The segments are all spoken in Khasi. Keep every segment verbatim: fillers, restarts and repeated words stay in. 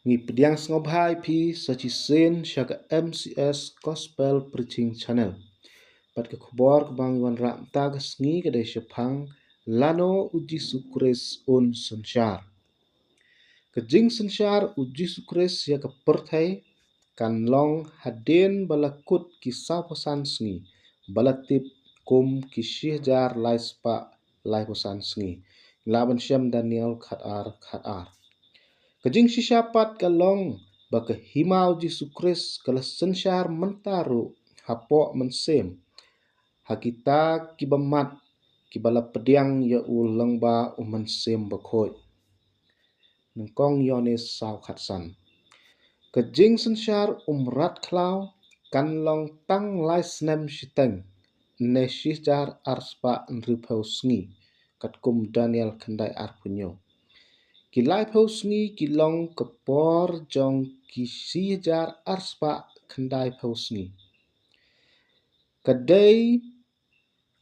Ngi pdiang sngewbha ïa phi sa shisien sha ka M C S Gospel Preaching Channel. Bad ka khubor kaba ngi wanrah mynta ka sngi ka dei shaphang lano U Jisu Khrist un synshar. Ka jingsynshar U Jisu Khrist ïa ka pyrthei kan long hadien ba la kut ki sawphew san sngi, ba la tip kum ki shi hajar lai spah laiphew san sngi. Lah ban shem Daniel khatar khatar. Ka jingshisha pat ka long ba ka hima U Jisu Khrist ka la synshar mynta ruh hapoh mynsiem ha kita kiba mad, kiba la pdiang ïa u lyngba u Mynsiem Bakhuid. Nyngkong Ïoannis saw khatsan. Ka jingsynshar u mrad khlaw kan long tang lai snem shiteng, ne shi hajar ar spah hynriewphew sngi, katkum Daniel khyndai arphew hynñiew. Ki laiphew sngi ki long ka por jong ki shi hajar ar spah khyndaiphew sngi. Ka dei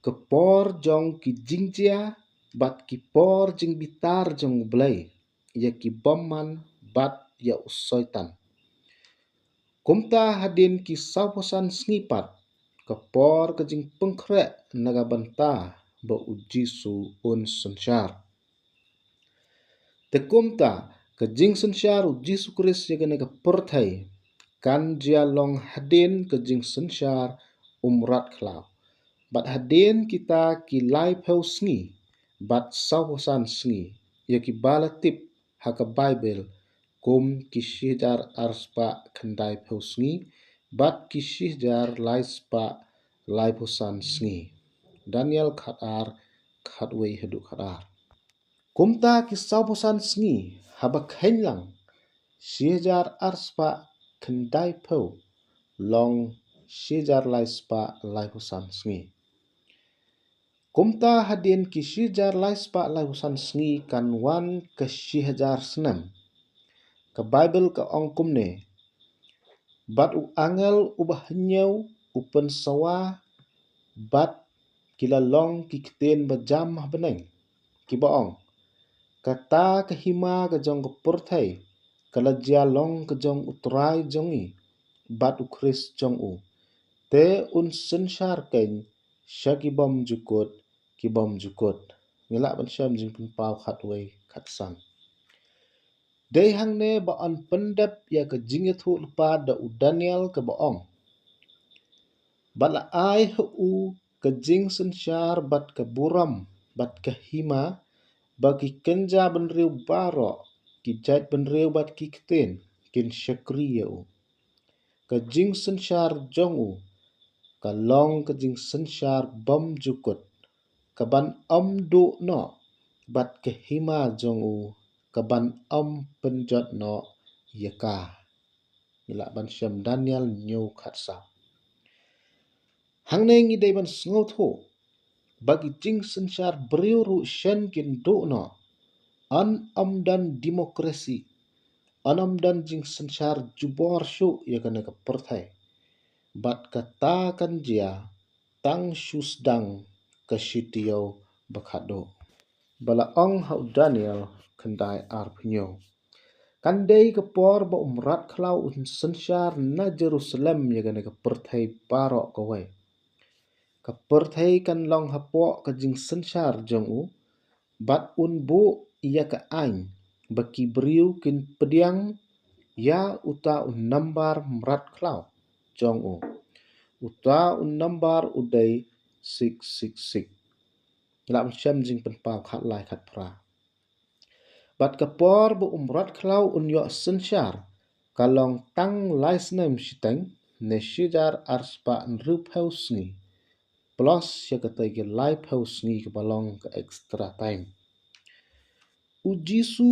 ka por jong ki jingjia bad ki por jingbitar jong U Blei ïa ki bymman bad ïa u Soitan. Kumta hadien ki sawphew san sngi pat, ka por ka jingpynkhreh na ka bynta ba U Jisu un synshar. Te kumta, ka jingsynshar U Jisu Khrist ïa kane ka pyrthei kan jia long hadien ka jingsynshar u mrad khlaw. Bad hadien kita ki laiphew sngi bad sawphew san sngi, ïa kiba la tip ha ka Baibl kum ki shi hajar ar spah khyndaiphew sngi bad ki shi hajar lai spah laiphew san sngi. Daniel khatar, khatwei haduh khatar. Kumta ki sawphew san sngi haba kheiñ lang, shi hajar ar spah khyndaiphew long shi hajar lai spah laiphew san sngi. Kumta hadien ki shi hajar lai spah laiphew san sngi kan wan ka shi hajar snem. Ka Baibl ka ong kumne: Bad u angel uba hynñiew u pynsawa, bad ki la long ki ktien ba jam ha bneng, kiba ong: Kata ka hima ka jong ka pyrthei ka la jia long ka jong U Trai jong ngi bad U Khrist jong u. Te un synshar keiñ sha ki bymjukut ki bymjukut. Ngi lah ban shem Jingpynpaw khatwei khatsan. Dei hangne ba yn pyndep ïa ka jingïathuhlypa da u Daniel kaba ong: Bad la ai ha u ka jingsynshar bad ka burom bad ka hima, ba ki kynja bynriew baroh, ki jait bynriew bad ki ktien, kin shakri ïa u. Ka jingsynshar jong u ka long ka jingsynshar bymjukut, kaban ym duh noh, bad ka hima jong u kaban ym pynjot noh ïa ka. Ngi lah ban shem Daniel hynñiew khatsaw. Hangne ngi dei ban sngewthuh ba ki jingsynshar briew ruh shen kin duh noh. Yn ym don demokrasi, yn ym don jingsynshar jubor shuh ïa kane ka pyrthei. Bad kata kan jia tang shu sdang ka shi taïew ba khatduh. Ba la ong ha u Daniel khyndai arphew hynñiew. Kan dei ka por ba u mrad khlaw un synshar na Jerusalem ïa kane ka pyrthei baroh kawei. Ka pyrthei kan long hapoh ka jingsynshar jong u, bad un buh ïa ka aiñ ba ki briew kin pdiang ïa uta u nambar mrad khlaw jong u. Uta u nambar u dei six six six. Lah ban shem Jingpynpaw khatlai khatphra. Bad ka por ba u mrad khlaw un ïoh synshar ka long tang lai snem shiteng, ne shi hajar arspah hynriewphew sngi, plus ïa katei ki laiphew sngi kaba long ka extra time. U Jisu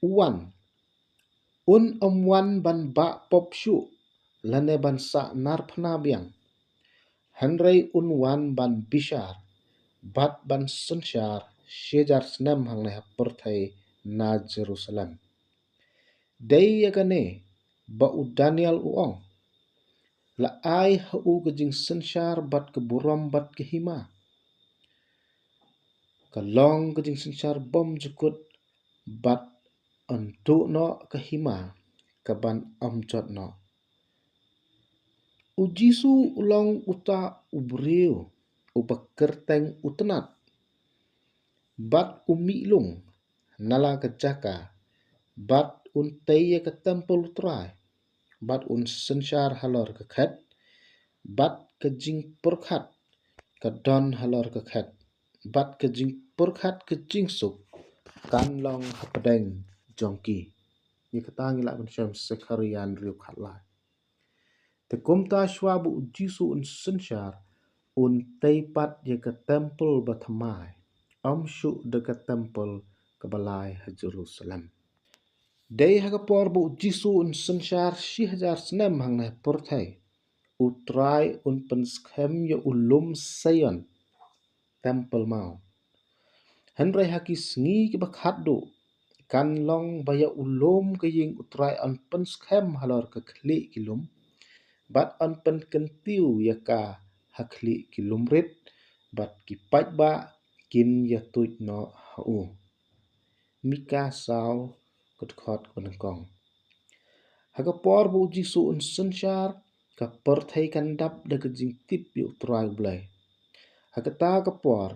u wan, un ym wan ban bah pop shuh lane ban sah narphna biang. Hynrei un wan ban bishar bad ban synshar shi hajar snem hangne ha pyrthei na Jerusalem. Dei ïa kane ba u Daniel u ong, la ai ha u ka jingsynshar bad ka burom bad ka hima. Ka long ka jingsynshar bymjukut bad yn duh noh ka hima, kaban ym jot noh. U Jisu u long uta u briew uba kyrteng u tnat bad u mih lung na la ka jaka, bad un tei ïa ka templ u Trai, bad un synshar halor ka khet, bad ka jingpyrkhat ka don halor ka khet, bad ka jingpyrkhat ka jingsuk kan long hapdeng jong ki. Ïa kata ngi lah ban shem Sakaria hynriew khatlai. Te kumta shuwa ba u Jisu un synshar, un tei pat ïa ka templ ba thymmai, ym shuh da ka templ kaba lai ha Jerusalem. Dei ha ka por ba u Jisu un synshar shi hajar snem hangne ha pyrthei, u Trai un pynskhem ïa u lum Sion, templ mount. Hynrei ha ki sngi kiba khatduh kan long ba ïa u lum ka ïing u Trai yn pynskhem halor ka khlieh ki lum, bad yn pynkyntiew ïa ka ha khlieh ki lum rit, bad ki paidbah kin ïa tuid noh ha u. Mika saw, ka dkhot kaba nyngkong. Ha ka por ba u Jisu un synshar, ka pyrthei kan dap da ka jingtip ïa u Trai u Blei. Ha kata ka por,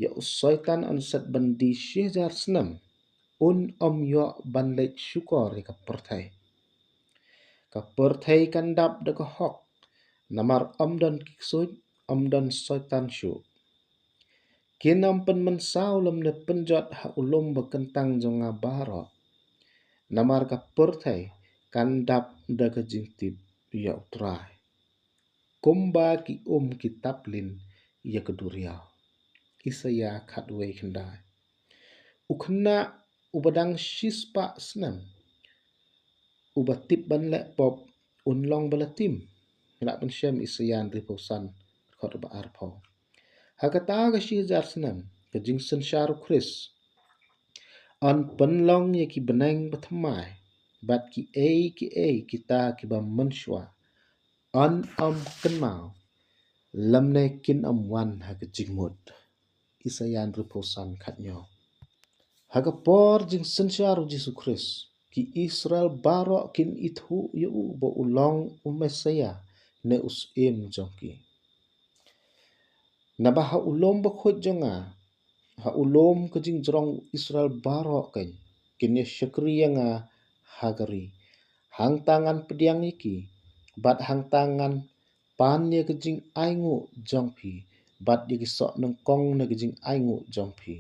ïa u Soitan un set ban die shi hajar snem, un ym ïoh ban leit shukor ïa ka pyrthei. Ka pyrthei kan dap da ka hok, namar ym don ki ksuid, ym don Soitan shuh. Kin ym pynmynsaw lymne pynjot ha u lum ba kyntang jong nga baroh. Namar ka pyrthei kan dap da ka jingtip ïa u Trai, kumba ki um ki taplin ïa ka duriaw. Isaïah khatwei khyndai. U khynnah uba dang shispah snem, uba tip ban leh pop, un long ba la tim. Ngi lah ban shem Isaïah hynriewphew san, dkhot ba arphew. Ha kata ka shi hajar snem ka jingsynshar u Khrist, yn pynlong ïa ki bneng ba thymmai, bad kiei kiei kita kiba mynshuwa yn ym kynmaw, lymne kin ym wan ha ka jingmut. Isaïah hynriewphew san, khathynñiew. Ha ka por jingsynshar u Jisu Khrist, ki Israel baroh kin ithuh ïa u ba u long u Messaïah ne u Syiem jong ki. Naba ha u lum bakhuid jong nga, ha u lum ka jingjrong u Israel baroh kan, kin ïa shakri ïa nga ha ka ri. Hangta ngan pdiang ïa ki, bad hangta ngan pan ïa ka jingainguh jong phi, bad ïa ki soh nyngkong na ka jingainguh jong phi,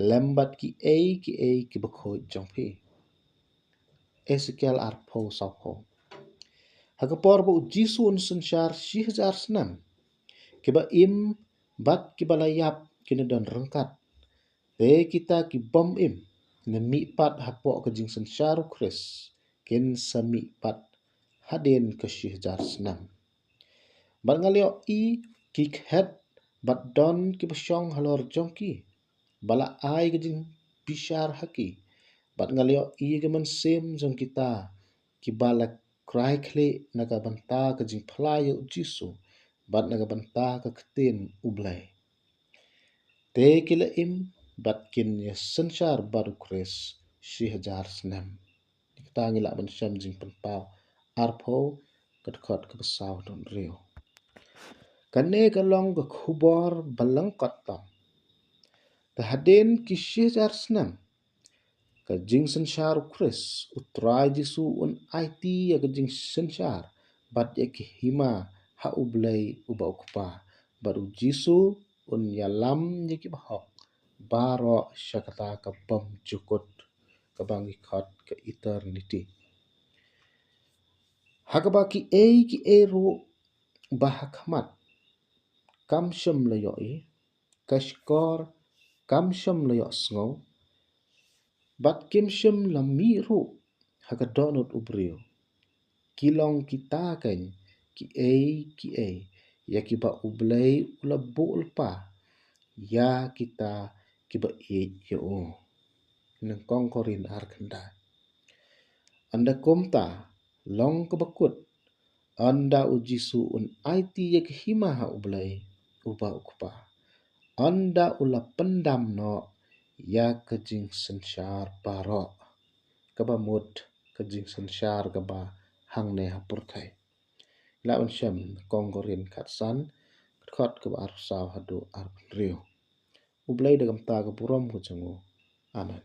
lem bad kiei kiei kiba khuid jong phi. Esekiel arphew, sawphew. Ha ka por ba u Jisu un synshar shi hajar snem, kiba im bad kiba la ïap kin ïa don ryngkat. Te kita ki bym im ne mih pat hapoh ka jingsynshar u Khrist, kin sa mih pat hadien ka shi hajar snem. Bad nga la ïohi ki khet bad don kiba shong halor jong ki, ba la ai ka jingbishar ha ki. Bad nga la ïohi ka mynsiem jong kita kiba la krai khlieh na ka bynta ka jingphla ïa u Jisu, bad na ka bynta ka ktien u Blei. Te ki la im bad kin ïa synshar bad u Khrist shi hajar snem. Kata ngi lah ban shem Jingpynpaw arphew, ka dkhot kaba saw haduh hynriew. Kane ka long ka khubor ba lyngkot tam. Te hadien ki shi hajar snem, ka jingsynshar u Khrist, u Trai Jisu un aiti ïa ka jingsynshar bad ïa ka hima ha u Blei uba u Kpa, bad u Jisu un ïalam ïa kiba hok baroh sha kata ka bymjukut kaba ngi khot ka eternity. Ha kaba kiei kiei ruh ba ha khmat kam shym la ïohi, ka shkor kam shym la ïohsngew, bad kim shym la mih ruh ha ka dohnud u briew. Ki long kita kan kiei kiei ïa kiba u Blei u la buh lypa ïa kita kiba ïeit ïa u. Nyngkong Korinth ar khyndai. Ynda kumta, long kaba kut, ynda u Jisu un aiti ïa ka hima ha u Blei uba u Kpa, ynda u la pyndam noh ïa ka jingsynshar baroh. Kaba mut ka jingsynshar kaba hangne ha pyrthei. Lah ban shem Kong Korinth khatsan, ka dkhot kaba arphew saw haduh arphew hynriew. U Blei da ka bynta ka burom ka jong u. Amen.